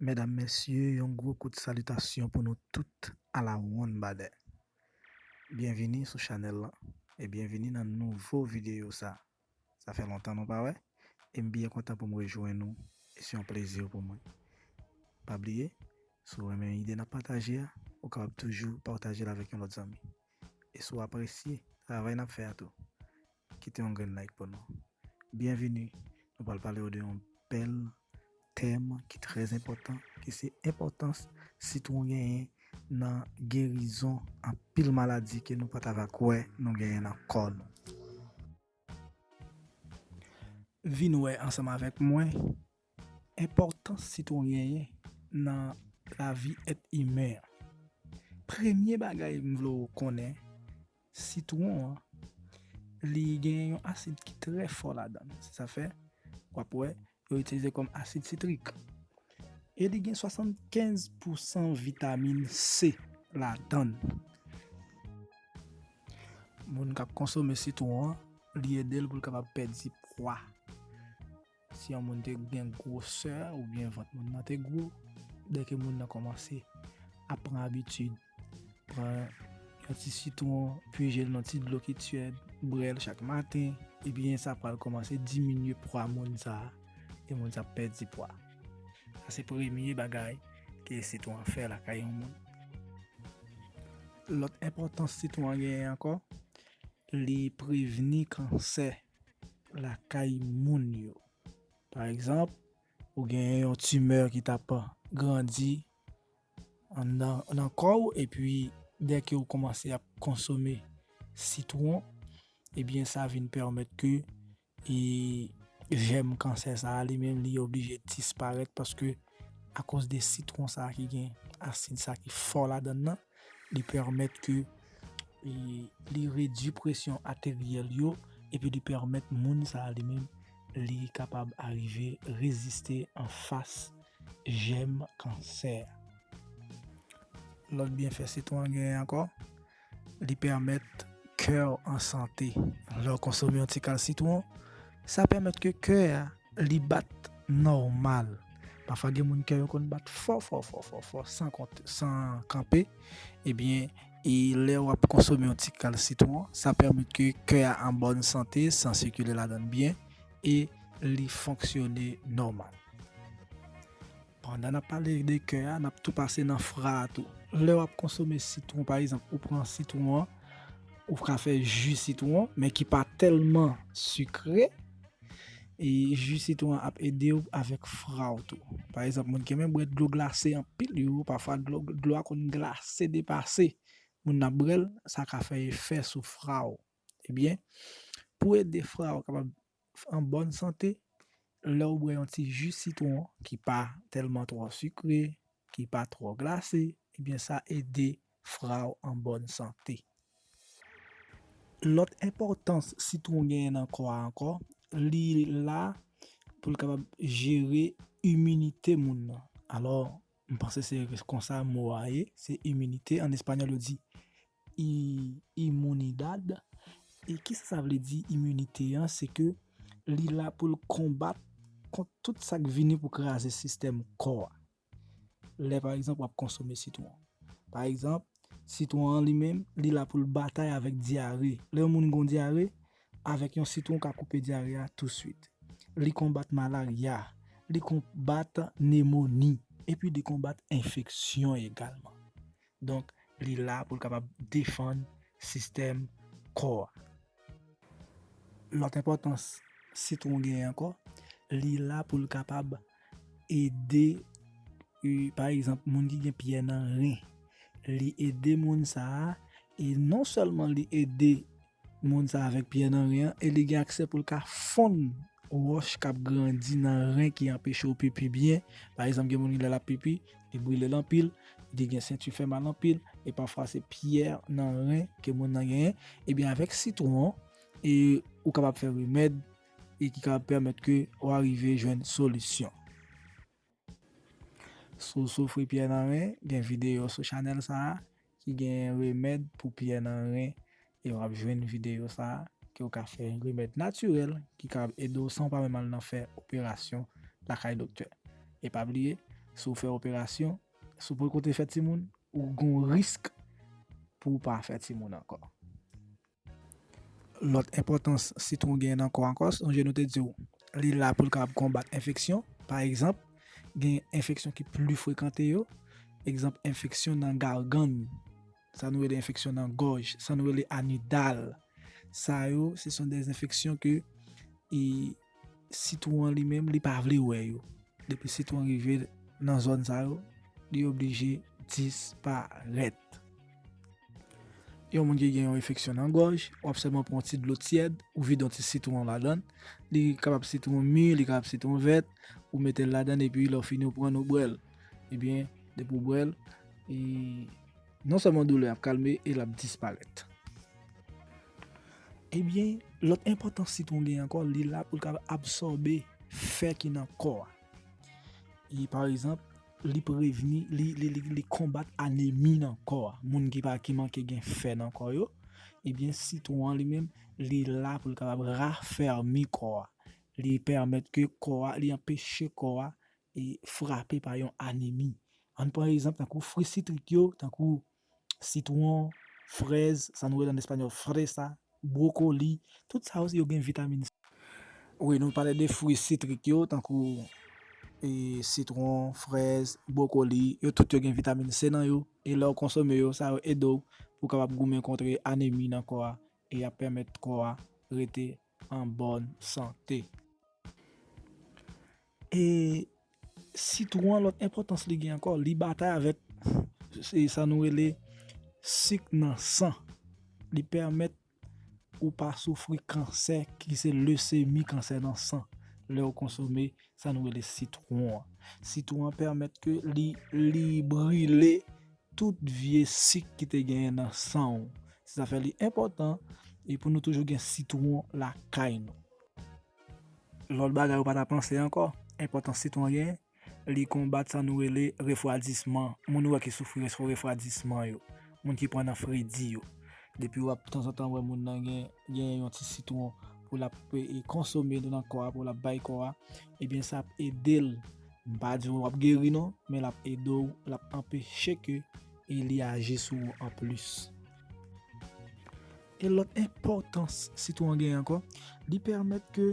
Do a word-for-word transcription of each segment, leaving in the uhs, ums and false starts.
Medam, mesye, yon gwo kout salitasyon pou nou tout a la one badè. Byenvini sou chanèl lan e byenvini nan nouvo videyo sa. Sa fè lontan nou pa wè, e m byen kontan pou m rejwenn ou, e se yon plezi pou mwen. Pa bliye, si w renmen ide n ap pataje a, ou kapab toujou pataje l avèk yon lòt zanmi. E si w apresye travay n ap fè a tou, kite yon grenn like pou nou. Byenvini, nou pral pale w de yon bèl tèm ki trè enpòtan, ki se enpòtans sitwon genyen nan gerizon anpil maladi ke nou pa ta va kwè nou genyen nan kò nou. Vin wè ansanm avèk mwen enpòtans sitwon genyen nan lavi èt imen an. Premye bagay m vle w konnen, sitwon an, li gen yon asid ki trè fò ladan l. Se sa fè, w ap wè, yo itilize kòm asid sitrik. E li gen swasannkenz pousan vitamin C ladan l. Moun k ap konsome sitwon an, li ede l pou l kapab pèdi pwa. Si yon moun te gen gwosè oubyen vant moun nan te gwo, dèke moun nan kòmanse ap pran abitid pran yon ti sitwon, pije l nan ti dlo ki tyèd, bwè l chak maten, ebyen sa pral kòmanse diminye pwa moun sa a, e moun sa ap pèdi pwa. Sa se premye bagay ke sitwon an fè lakay yon moun. Lòt enpòtans sitwon an genyen ankò, li prevni kansè lakay moun yo. Pa egzanp, ou gen yon timè ki t ap grandi nan, nan kò w, epi dèke w kòmanse ap konsome sitwon, ebyen sa vin pèmèt ke e jèm kansè sa a li menm li oblije disparèt paske akoz de sitwon sa a ki gen asid sa ki fò ladan l nan, li pèmèt ke e, li redui presyon ateryèl yo epi li pèmèt moun sa a li menm li kapab arive reziste anfas jèm kansè a. Lòt byenfè sitwon an genyen ankò, li pèmèt kè w an sante. Lè w konsome yon ti kal sitwon, sa pèmèt ke kè a li bat nòmal. Pafwa gen moun kè yo konn bat fò, fò, fò, fò, fò, san kont, san kanpe. Ebyen, e lè w ap konsome yon ti kal sitwon, sa pèmèt ke kè a an bòn sante, san sikile ladan l byen, e li fonksyone nòmal. Pandan n ap pale de kè a, n ap tou pase nan fra a tou. Lè w ap konsome sitwon, pa egzanp, ou pran sitwon an, ou ka fè ji sitwon, men ki pa tèlman sikre, e ji sitwon an ap ede w avèk fra w tou. Pa egzanp, moun ki renmen bwè dlo glase anpil yo, pafwa dlo, dlo a konn glase depase. Moun nan ap bwè l, sa ka fè efè sou fra w. Ebyen, pou ede fra w kapab an bòn sante, lè w bwè yon ti ji sitwon ki pa tèlman twò sikre, ki pa twò glase, ebyen sa ede fra w an bòn sante. Lòt enpòtans sitwon genyen nan kò a ankò, li la pou l kapab jere iminite moun nan. Alò, m panse se konsa mo a ye, se iminite. An espanyòl, yo di i, imunidad. E kisa sa vle di iminite an? Se ke li la pou l konbat kont tout sa k vini pou kraze sistèm kò a. Lè, pa egzanp, w ap konsome sitwon. Pa egzanp, sitwon an li menm, li la pou l batay avèk dyare. Lè yon moun gon dyare, avèk yon sitwon w ka koupe dyare a touswit. Li konbat malarya, li konbat nemoni, epi li konbat enfeksyon egalman. Donk, li la pou l kapab defann sistèm kò a. Lòt enpòtans sitwon genyen ankò, li la pou l kapab ede, e, pa egzanp, moun ki gen pyè nan ren. Li ede moun sa a, e non sèlman li ede moun sa avèk pyè nan ren an, e li gen aksè pou l ka fonn wòch k ap grandi nan ren ki anpeche w pipi byen. Pa egzanp, gen moun ki lè l ap pipi, li brile l anpil, li gen senti fè mal anpil, e pafwa se pyè nan ren ke moun nan genyen. Ebyen, avèk sitwon, e ou kapab fè remèd, e ki kapab pèmèt ke w arive jwenn solisyon. Si w soufri pyè nan ren, gen videyo sou chanèl sa a ki gen remèd pou pyè nan ren, e w ap jwenn videyo sa a ke w ka fè remèd natirèl ki ka ede w san w pa menm al nan fè operasyon lakay doktè. E pa bliye, si w fè operasyon, si w poko te fè timoun, ou gen yon risk pou w pa fè timoun ankò. Lòt enpòtans sitwon genyen nan kò ankò, sonje nou te di w, li la pou l kapab konbat enfeksyon. Pa egzanp, gen enfeksyon ki pli frekante yo. Egzanp, enfeksyon nan gagann, sa nou rele enfeksyon nan gòj, sa nou rele amigdal. Sa yo, se son de enfeksyon ke, e, sitwon an li menm, li pa vle wè yo. Depi sitwon rive nan zòn sa yo, li oblije disparèt. Yon moun ki gen yon enfeksyon nan gòj, w ap sèlman pran yon ti dlo tyèd, ou vide yon ti sitwon ladan l. Li kapab sitwon mi, li kapab sitwon vèt, ou mete l ladan l, epi lè w fini, ou pran l, ou bwè l. Ebyen, depi w bwè l, e, non sèlman doulè ap kalme, e l ap disparèt. Ebyen, lòt enpòtans sitwon gen ankò, li la pou l kapab absòbe fè ki nan kò a. E pa egzanp, li prevni, li, li, li, li konbat anemi nan kò a. Moun ki pa, ki manke gen fè nan kò yo, ebyen, sitwon an li menm, li la pou l kapab rafèmi kò a. Li pèmèt ke kò a, li anpeche kò a, e, frape pa yon anemi. Ann pran egzanp tankou fwi sitrik yo, tankou sitwon, frèz, sa nou rele an espanyòl fresa, bwokoli, tout sa yo, yo gen vitamin C. Wi, nou pale de fwi sitrik yo, tankou, e, sitwon, frèz, bwokoli, yo tout yo gen vitamin C nan yo, e lè w konsome yo, sa yo ede w pou w kapab goumen kont anemi nan kò a, e y ap pèmèt kò a rete an bòn sante. E sitwon an, lòt enpòtans li gen ankò, li batay avèk, e, sa nou rele sik nan san. Li pèmèt ou pa soufri kansè, ki se lesemi, kansè nan san, lè w konsome sa nou rele sitwon an. Sitwon an pèmèt ke li, li brile tout vye sik ki te genyen nan san w. Se sa fè li enpòtan, e, pou nou toujou gen sitwon lakay nou. Lòt bagay ou pa ta panse ankò, enpòtans sitwon gen, li konbat sa nou rele refwadisman. Moun ou wè ki soufri refwadisman yo, moun ki pran nan fredi yo. Depi w ap tanzantan wè moun nan gen, gen yon ti sitwon pou l ap, e, konsome nan kò a, pou l ap bay kò a, ebyen sa ap ede l. M pa di w ap geri non, men l ap ede w, l ap anpeche ke, e, li aji sou ou anplis. E lòt enpòtans sitwon an genyen ankò, li pèmèt ke,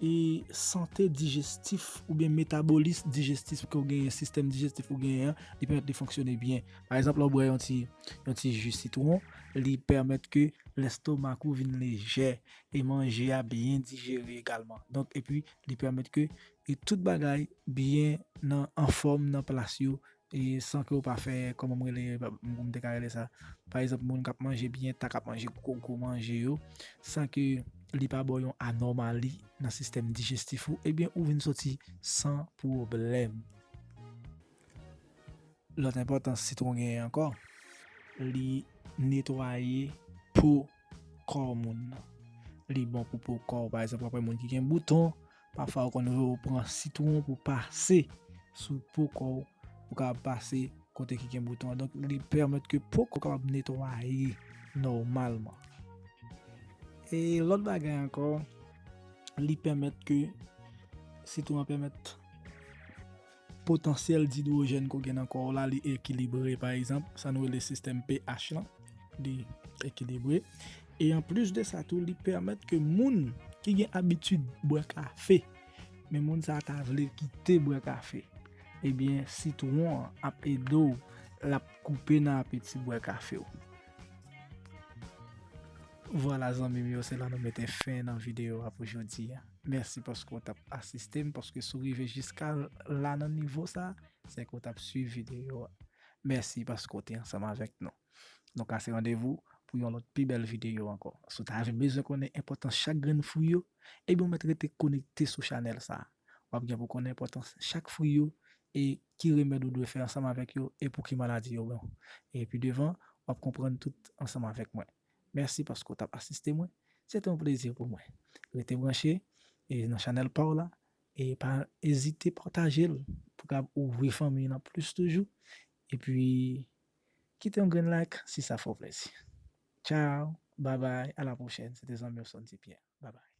e, sante dijestif oubyen metabolis dijestif ke w genyen, sistèm dijestif ou genyen an, li pèmèt li fonksyone byen. Pa egzanp, lè w bwè yon ti, yon ti ji sitwon, li pèmèt ke lestomak ou vin lejè e manje a byen dijere egalman. Donk, epi, li pèmèt ke, e, tout bagay byen nan, anfòm nan plas yo, e san ke w pa fè, kòman m rele, m te ka rele sa, pa egzanp, moun k ap manje byen, ta k ap manje gwo gwo manje yo, san ke li pa ba w yon anòmali nan sistèm dijestif ou, ebyen, ou vin soti san pwoblèm. Lòt enpòtans sitwon genyen ankò, li netwaye po kò moun nan. Li bon pou po kò w. Pa egzanp, w ap wè moun ki gen bouton, pafwa ou konn wè ou pran sitwon pou pase sou po kò w, pou kapab pase kote ki gen bouton an. Donk, li pèmèt ke po kò w kapab netwaye nòmalman. E lòt bagay ankò, li pèmèt ke, sitwon an pèmèt potansyèl didwojèn ke w gen nan kò w la, li ekilibre, pa egzanp, sa nou rele sistèm pH lan, li ekilibre. E anplis de sa tou, li pèmèt ke moun ki gen abitid bwè kafe, men moun sa a ta vle kite bwè kafe, ebyen, sitwon an ap ede w, l ap koupe nan apeti bwè kafe w. Vwala, zanmi m yo, se la nou mete fen nan videyo a pou jodi a. Mèsi paske w t ap asiste m, paske si w rive jiska la nan nivo sa, se ke w t ap swiv videyo a. Mèsi paske w te ansanm avèk nou. Nou kase randevou pou yon lòt pi bèl videyo ankò. Si w ta vin bezwen konnen enpòtans chak grenn fwi yo, ebyen w mèt rete konekte sou chanèl sa a. W ap gen pou konnen enpòtans chak fwi yo e ki remèd ou dwe fè ansanm avèk yo e pou ki maladi yo bon. E pi devan, w ap konprann tout ansanm avèk mwen. Mèsi paske w t ap asiste mwen. Se te yon plezi pou mwen. Rete branche e nan chanèl pa w la e pa ezite pataje l pou kapab ouvri fanmi nan plis toujou. Epi, kite yon grenn like si sa fè w plezi. Tchao, babay, a la pwochèn. Se te zanmi w Sondy Pierre. Babay.